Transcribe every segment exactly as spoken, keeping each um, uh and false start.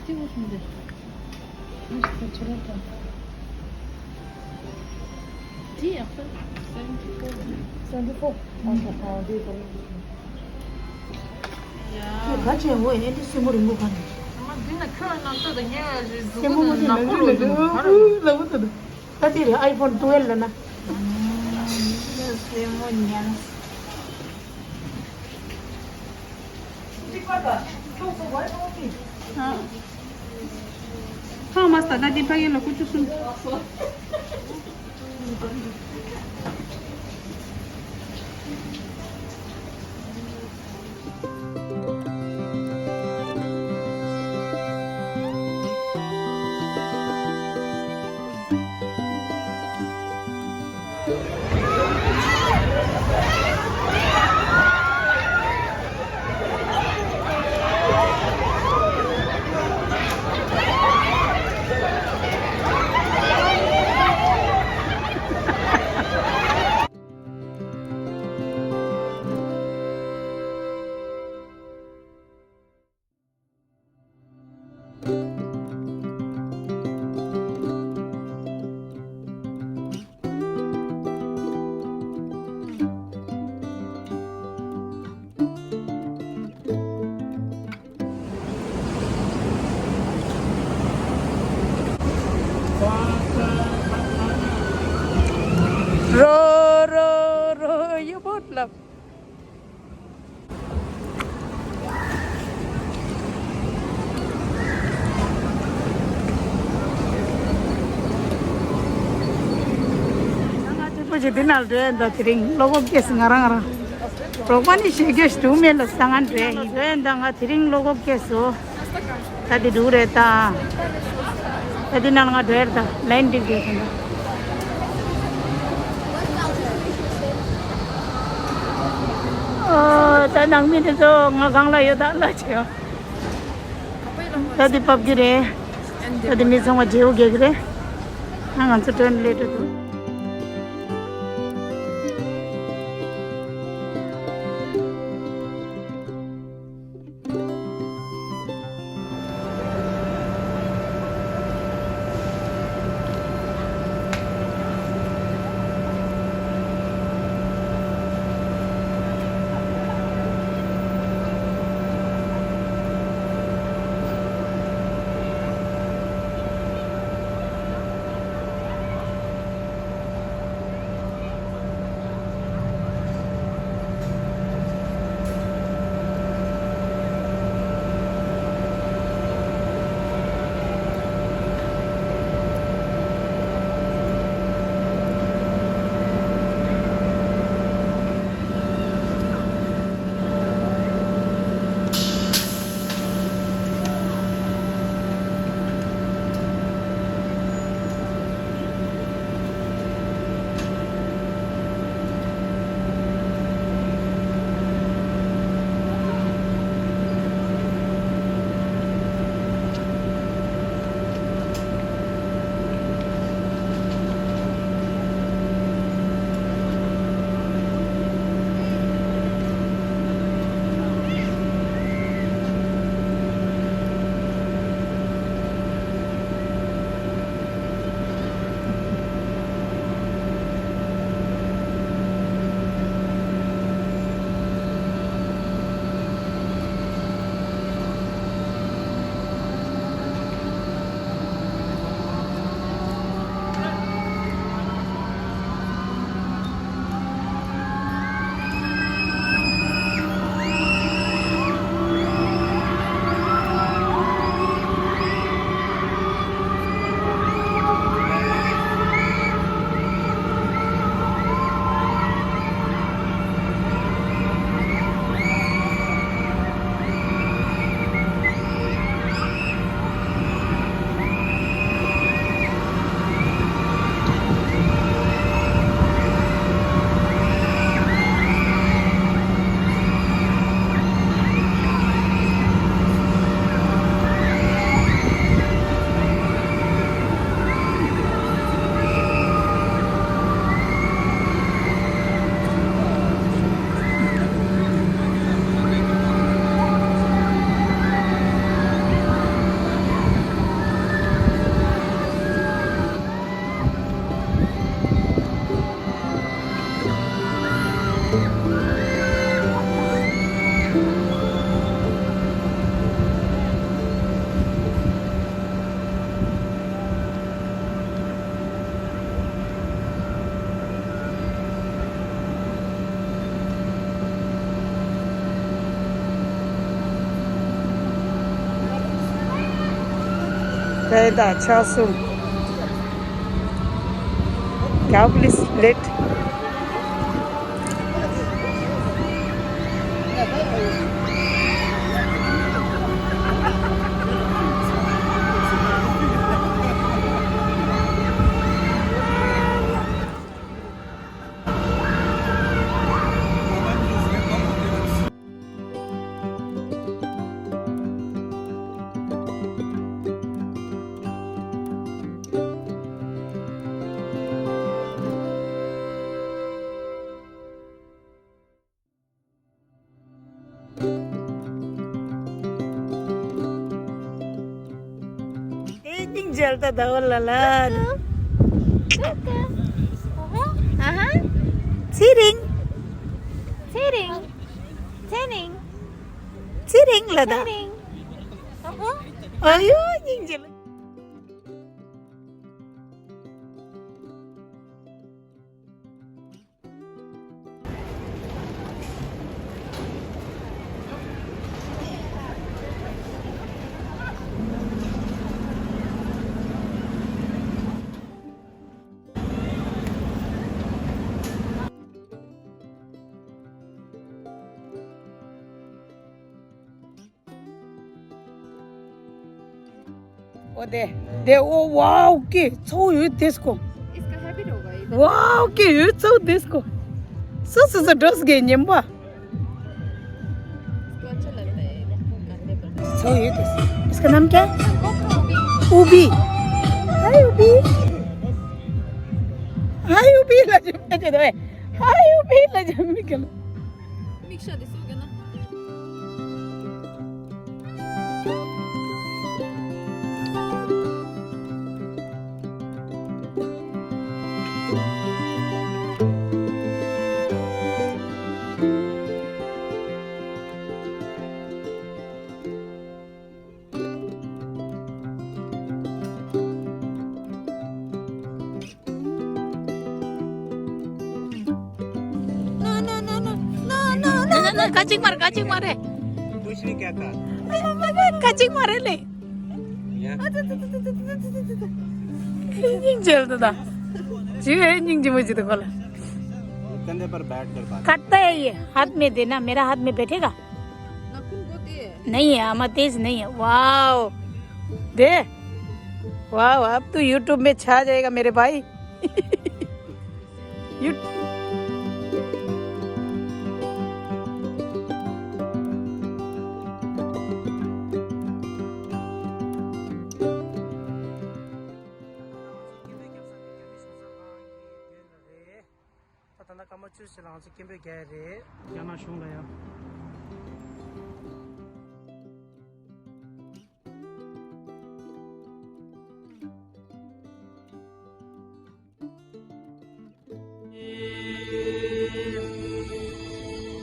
Ты вот смотри. Может, вчера там. Где я? Seventy four. Seventy four. ཨ་ཤོ་ཁ་འདི་དང་། ཡ། ཁ་ཆེ་འོ་ཨེ་འདི་སེན་མོ་རིང་པོ་ག་ནས། ཨ་མ་འདི་ན་ཁྱོད་ནང་ལྟ་དང་ཉེ་བ་ཞིག་གཟུགས་སེན་མོ་འདི་ནག་པོ་ལོ་འདི་ནག་པོ་འདུག་ད་དེ་རེད་ཨའི་ཕོན་ཊུ་ཝེལ་ལབ་ན། སེན་མོ་ཉན། ཁང་མ་ས་ད་འདི་ཕ་གི་ལ་ཀུ་ཅུ་སུན། རོ་རོ་རོ་ཡ་བོད་ལབ། ང་ཐུག་པ་ཅིག་འདི་ནང་འགྲོ་ཡ་འདུག་དེ་རིང་བློ་ཁོག་སྐྱེས་སོང་ང་རང་ང་རང་། རོགས་པ་ནི་བཤད་རྒྱུ་ཞིག་འདུག་མེད་ལ་ས་ང་འགྲོ་ཡ་ཡིན་འགྲོ་ཡ་འདུག་ང་དེ་རིང་བློ་ཁོག་སྐྱེས་སོང་། ད་དེ་འགྲོ་རེད་ད། ད་དེ་ནང་ང་འགྲོ་ཡ་རེད་ད་ལན་འགྲིག་རེད་ད། ཨོ། ད་ནང་མི་དེ་ཚོ་ང་སྒང་ལ་ཡོད་ད་ལ་ཆེ། ད་དེ་བབས་ཀྱི་རེད། ད་དེ་མི་ཚང་མ་བརྗེ་པོ་རྒྱག་གི་རེད། ང་ང་ཚོ་ཏྲེན་ལེ་ཊི་འདུག་ད་ད་ཆ་གསུམ། Cow please let. ཨེ་སྙིང་རྗེ་ད་ད་འོ་ལ་ལ། ཚེ་རིང་། ཚེ་རིང་། ཚེ་རིང་། ཚེ་རིང་ལ་ད། ཚེ་རིང་། ཨ་ཡོ་སྙིང་རྗེ་ལ། O they, they, oh wow, के छौ यो त्यसको। इसका habit होगा ये। वाओ, के यो छौ त्यसको। सो, सो, सो, ड्रेस गए न्यम्बा। इसको अच्छा लगता है, कंधे पर। छौ यो त्यस। इसका नाम क्या है? उबी। हाय, उबी। हाय, उबी, लजम, लजम, हाय, उबी, लजम, निकल। मिक्सर दिसो के ना। ना, ना, ना, ना, ना, ना, ना, ना, ना, कचिंग मार, कचिंग मारे। कुछ नहीं कहता। कचिंग मारे ले। या। निंग जेल तो दा। जी है, निंग जी मुझे तो बोला। कंधे पर बैठ कर बात। कटता है ये, हाथ में देना, मेरा हाथ में बैठेगा। नाखून बहुत तेज है। नहीं है, आमा तेज नहीं है। वाओ, दे। वाओ, अब तो YouTube में छा जाएगा मेरे भाई। You- ད་ལྟ་སྐར་མ་བཅུ་ཞིག་ལ་ང་ཚོ་སྐད་འབོད་རྒྱག་ཡ་རེད། རྒྱ་ནག་གཞུང་ལ་ཡང་།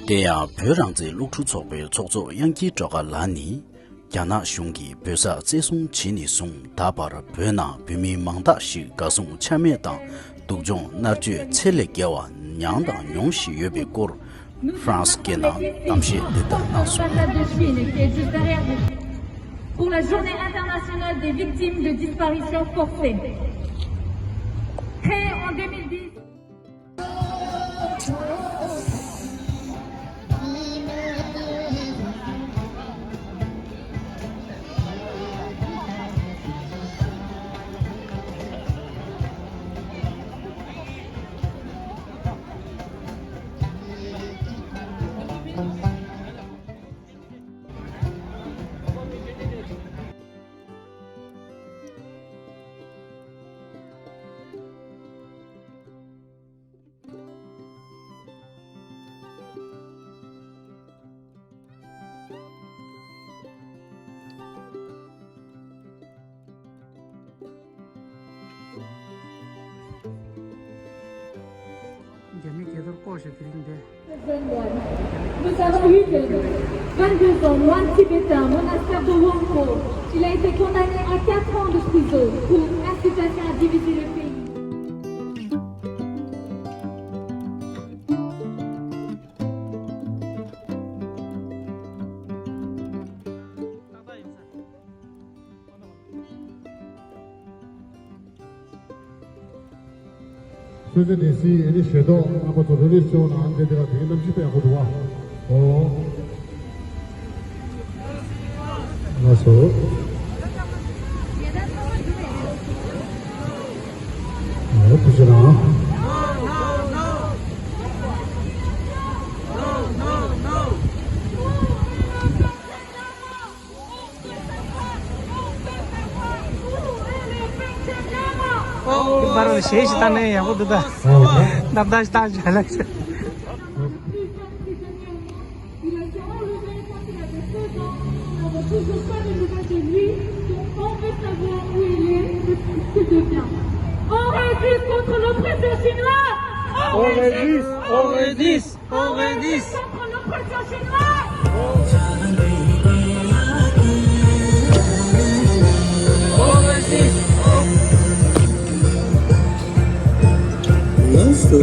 དེ་ཡང་བོད་རང་བཙན་སློབ་ཕྲུག་ཚོགས་པའི་ཚོགས་གཙོ་དབྱངས་སྐྱིད་སྒྲོལ་དཀར་ལགས་ནི། རྒྱ་ནག་གཞུང་གིས་བོད་ས་བཙན་བཟུང་བྱས་ནས་བཟུང་ད་བར་བོད་ནང་བོད་མི་མང་དག་ཞིག་དགའ་བསུ་ཆ་མེད་དང་སྡུག་སྦྱོང་མནར་གཅོད་ཚད་ལས་བརྒལ་བ་མྱངས་དང་མྱོང་བཞིན་ཡོད་པའི་སྐོར། ཧྥ་རན་སི་སྐད་ནང་གཏམ་བཤད་འདི་ལྟར་གནང་སོང་། L'ambassade de Chine qui est juste derrière vous, pour la journée internationale des victimes de disparition forcée. Créée en deux mille dix. རྒྱ་མི་སྐད་ཐོར་ཀོ་ཞེས་དེ་རིང་འདི། Nous avons eu de vingt-deux ans, moine tibétain, monastère de Wangpo. Il a été condamné à quatre ans de prison pour incitation à diviser le pays. ཆོས་རྗེ་ནེ་སི་ཨེ་ནི་ཞལ་ཏོག་རྣམ་པ་ཚོ་རེ་རེ་ཞུ་ན་འདི་འདི་ལ་དེ་གི་གནམ་གཤིས་དཔེ་ཡག་པོ་འདུག་བ། ཨོ། ལགས་སོ། ཨོ་ཐུགས་རྗེ་གནང་། འདི་པར་གཞས་ཤིག་བཏང་ནས་ཡག་པོ་འདུག་ད། ཨོ། རྣམ་ཐར་ཞིག་བཏང་བྱས་ལ། Il a été enlevé parce qu'il avait seize ans. On n'avait toujours pas de nouvelles de lui. Donc, on veut savoir où il est et ce qu'il devient. On résiste contre l'oppression chinoise. On résiste, on résiste, on résiste. Contre l'oppression chinoise. On résiste. ས་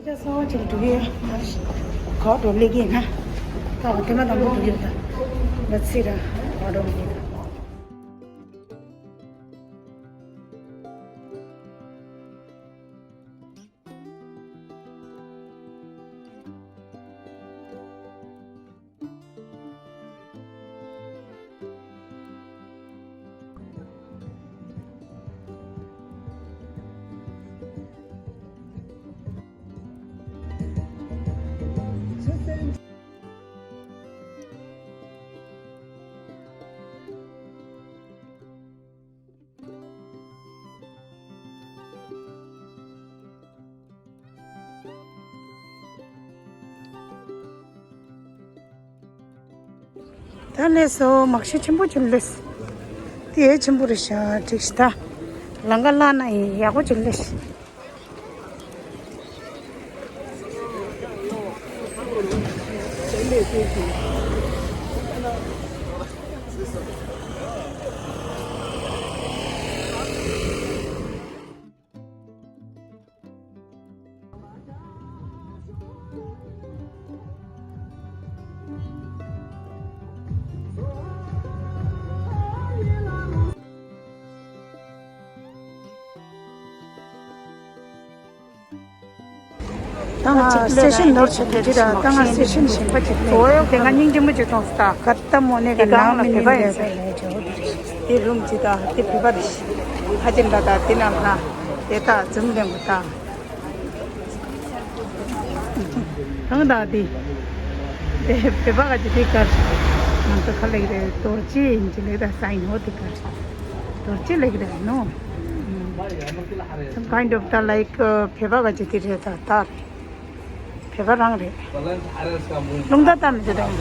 ཆ་གསར་པ་ཅིག་འགྲོ་གི་ཡོད། ག་པར་འགྲོ་སླེབས་ཀྱི་ཡིན་ན། ད་འོ་དེ་མ་དང་པོ་འགྲོ་གི་ཡོད་ད། ལ་ཚིག་ར་ག་པར་འགྲོ་གི་ཡོད་ད། ད་ནས་སོ་མག་ཤི་ཆེན་པོ་ཅིག་སླེབས། དེ་ཆེན་པོ་རེད་ཤག་འགྲིག་ཤག་ད་ལམ་ཁ་བརླག་ན་ཡིན་ཡག་པོ་ཅིག་སླེབས་ཤག་ད་ང་སེ་ཤན་ནོར་ཆེ་གི་ཅི་ར། ད་ང་སེ་ཤན་གཞན་པ་ཅིག་ལས། འོ་ཡོ། དེ་ང་སྙིང་རྗེ་མོ་ཅིག་མཐོང་སོང་ད། ཀར་ཏ་མོ་ནེ་ག་ནང་མི་ནི་འདྲ་ལས་ཇོ་བོ་དེ་རེད། དེ་རུམ་ཅི་ད་དེ་བོད་པ་རེད་ཤི། ཧ་ཅང་འདྲ་ད་དེ་ནང་ད་དེ་ད་འཛུམ་ལྡན་པོ་ད། ཐང་ད་དེ་དེ་བོད་པ་ག་ཅི་དེ་ཀར་ང་ཚོ་ཁ་ལེགས་རེད། རྡོ་རྗེ་ཡིན་ཅི་ལེགས་ད་སའིན་ཧོ་དེ་ཀར་རྡོ་རྗེ་ལེགས་རེད་ནོ། Some kind of the like བོད་པ་ག་ཅི་དེ་རེད་ད་ད་རེད། བོད་པ་རང་རེད། རླུང་རྟ་བཏང་མི་བྱེད་དང་།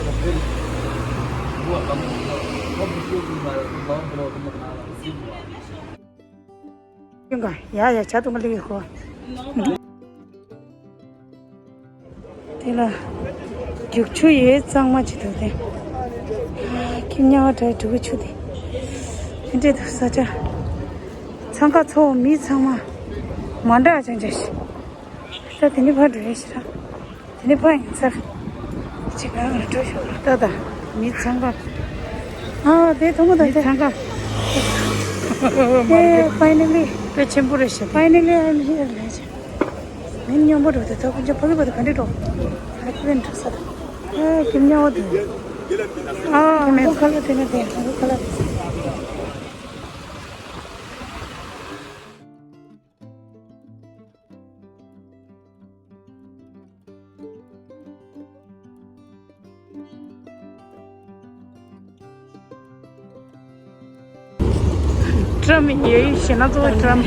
ཡ་ཡ་བྱ་དུང་ག་ལི་གོ། དེ་ལ་རྒྱུག་ཆུ་ཡོད་གཙང་མ་ཅིག་འདུག་དེ། ཁྱི་ཉལ་བ་འདྲ་འབྲུ་གུ་ཆུ་དེ། དེ་འདྲས་འདུག་ས་ཆ། འཚང་ཁ་ཚོ་མི་ཚང་མ་མ་འདྲ་ཅང་ཅང་ཞིག་ད་དེ་ནི་ཕར་འགྲོ་ཡ་ཞིག་ར། དེ་ནི་ཕར་ཡིན་ས། ཅིག་ང་ལ་འགྲོ་ཤོག་ད་ད། མི་ཚང་ཁ། ཨ་དེ་མཐོང་གོ་ད་མི་དེ། ཚང་ཁ། ཨེ་finally། དཔེ་ཆེན་པོ་རེད་ཤག་དེ། Finally I'm here ལས་ཅི། མི་སྙོམས་པོ་འགྲོ་དེ་ཐོག་ཀུན་ཆ་ཕ་གི་བ་དེ་ག་འདྲས་འགྲོ། ཧ་ཀི་ལན་འགྲོ་ས་ད། ཨེ་ཀིམ་ཉ་བ་དེ། ཨ་ཀིམ་ཁ་ལ་དེ་ན་དེ་ཁ་ལ་དེ། ཀྲམ་ཡོད་ཞེ་ན་གཙོ་བོ་ཀྲམ།